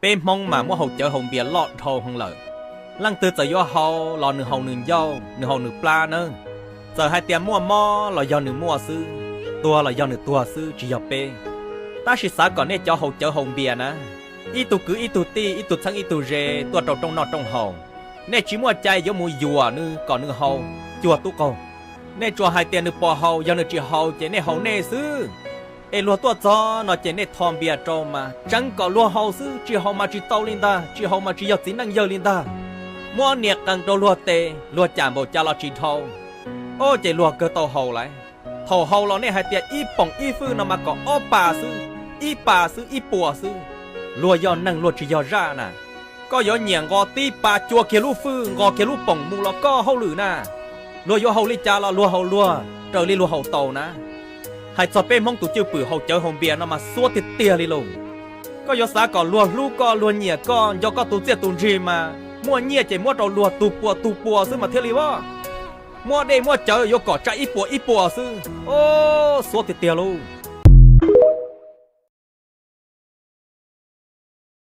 Peb Hmoob mas muab haus cawv haus npias loj dhau heev lawm. Leej twg txawm yuav haus los nws haus nws ncauj, nws haus nws plab nawb. Txawm hais tias muaj mob los yog nws muaj xwb, tuag los yog nws tuag xwb, tsis yog peb. Tab sis xav kom nej cov haus cawv haus npias na, ib tug kwv ib tug tij, ib tug txheeb ib tug ze tuaj rau rooj noj rooj haus, nej tsis muaj cai yuav mus yuam nws kom nws haus cuag tub qaug. Nej tsuas hais tias nws puas haus, yog nws tsis haus ces nej haus nej xwb. Es luag tuaj txog no ces nej tho npias rau mas tseev kom luag haus xwb, tsis haus mas tsis tau li ntag, tsis haus mas tsis yog txiv neej yawg li ntag. Muab nias qees rau luag tes, luag cam npaum cas los tsis dhau. Ob ces luag kawg tau haus lawm. Thaum haus los nej hais tias ib poom ib fwj no mas kom ob pas xwb, ib pas xwb, ib puas xwb. Luag yog neeg, luag tsis yog zaj na. Koj yuav nyiam nqos tib pas cua kiag lub fwj, nqos kiag lub poom mus los koj hauj lwm na. Luag yuav haus li cas los luag haus luag raws li luag haus tau na. Hais txog peb Hmoob tus cwj pwm haus cawv haus npias no mas xuab tiag tiag li lauj. Koj yuav xav kom luag hlub koj, luag nyiam koj, nco koj tus txiaj tus ntsig mas muaj nyiaj ces muab rau luag tug puas tug puas xwb mas thiaj li as. Muab dej muab cawv yuav kom tsa ib puas ib puas xwb, xuab tiag tiag lauj.